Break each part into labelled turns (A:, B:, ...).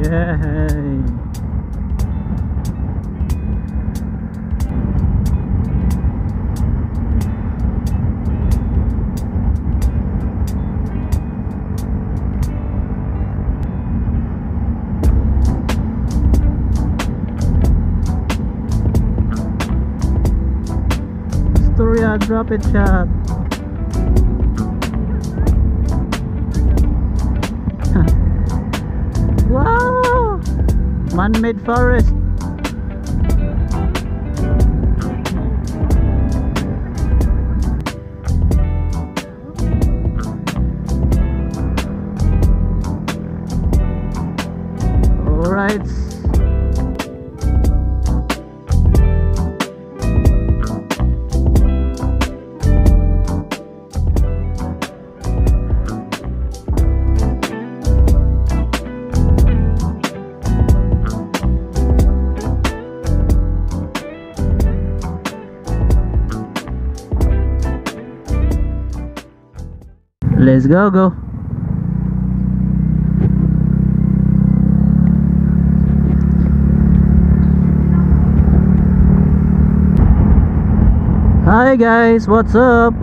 A: Yay! Astoria, drop it shot. Wow! Man-made forest. All right. Let's go, go. Hi guys, what's up?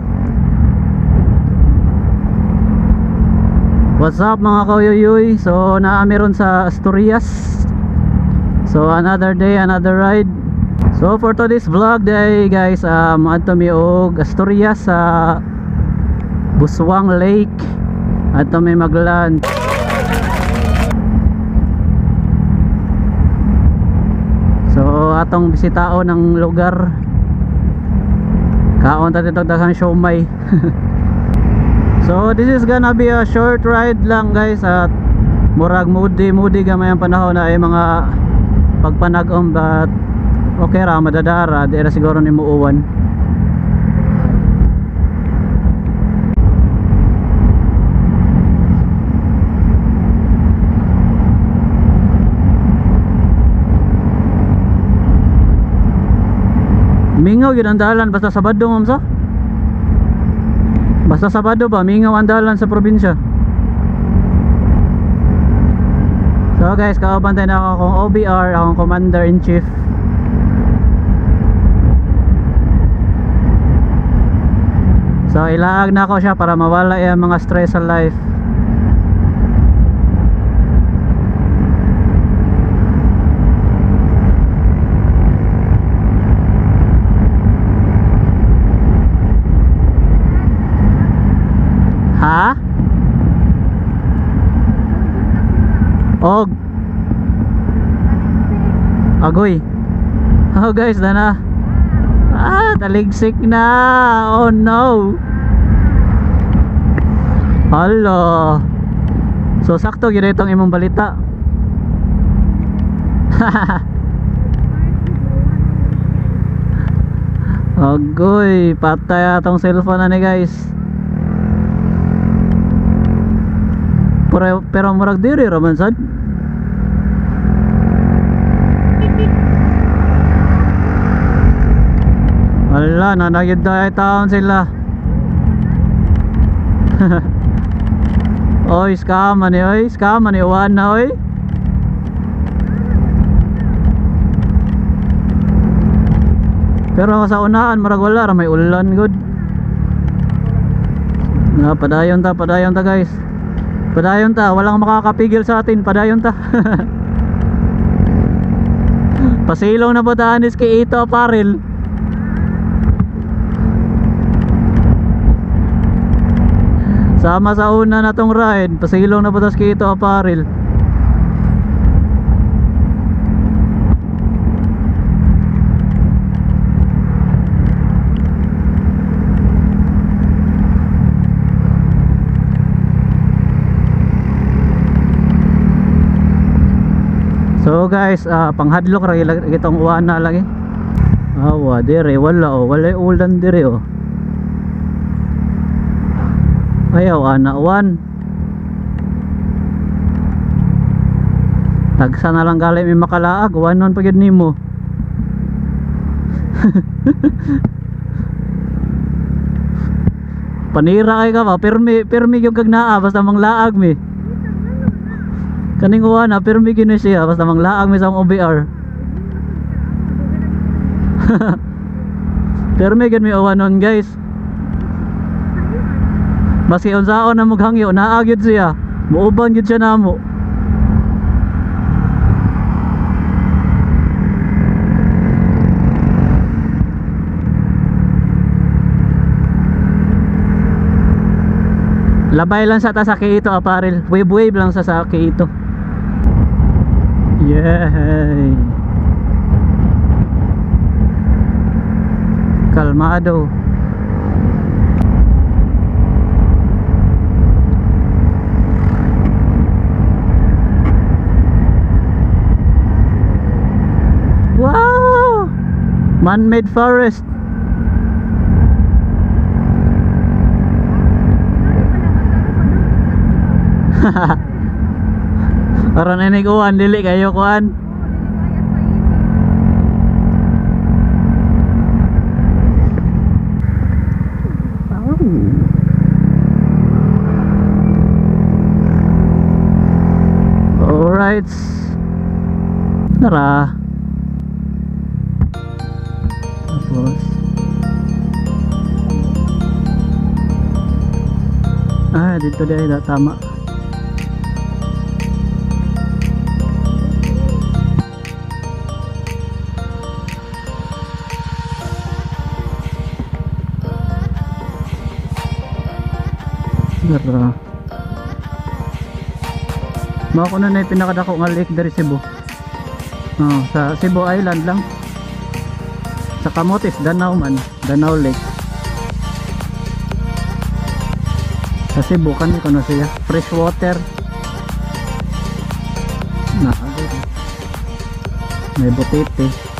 A: What's up mga kauyuy? So naami ron sa Asturias. So another day, another ride. So for today's vlog day guys, adto mi og Asturias sa Buswang Lake. Adto mi maglan. So atong bisitaon ang lugar. Kaon ta dito daghang siomay. So this is gonna be a short ride lang guys, at murag moody moody gamay ang panahon na ay mga pagpanag-om, but okay ra madadara di ra siguro ni muuwan. Mingaw yun ang dalan basta Sabado, ma'am sa. Basta Sabado ba, mingaw ang dalan sa probinsya. So guys, kauban tayo na ako akong OBR, akong Commander in Chief. So ilaag na ako siya para mawala yung mga stress sa life. Ha? Og agoy. Oh guys, dana. Ah, taligsik na. Oh no. Hala. So sakto gyud itong imong balita. Agoy, patay atong cellphone na ni guys. Pero murag diri ra man sad. Ala, nanagid na taon sila. Oy, scam ani oy, scam ani uwan na oy. Pero sa unahan murag wala ra may ulan gud. Na padayon ta guys. Padayon ta, walang makakapigil sa atin, padayon ta. Pasilong na ba anis kay Ito Apparel. Sama sa una na tong ride, pasilong na ba kay Ito Apparel. So guys, panghadlok ra itong uwan na lagi. Awa dire wala oh, walay ulan dire oh. Ayaw ana uwan. Tagsa na lang gali may makalaag, uwanon pa gyud nimo. Panira kay ka pa, pirmi pirmi gyud kag naa basta manglaag mi. Kaning uwan na pero may gino siya basta manglaag mi sa akong OBR. Pero may gid mi uwan nun guys. Maski unsaon na mughangyo, naa gyud siya. Muuban gyud siya namo. Labay lang sa ta sa Kiito apparel. Wave wave lang sa Kiito. Yay. Kalmado. Wow! Man-made forest. Aron ini kuan dili kayo kuan. Alright. Tara. Tapos dito dahil tama. Tara. Mao kuno na yung pinakadako nga lake diri Cebu. Oh, sa Cebu Island lang. Sa Camotes, Danau man, Danau Lake. Sa Cebu kani kuno siya, fresh water. Na agad. May butete.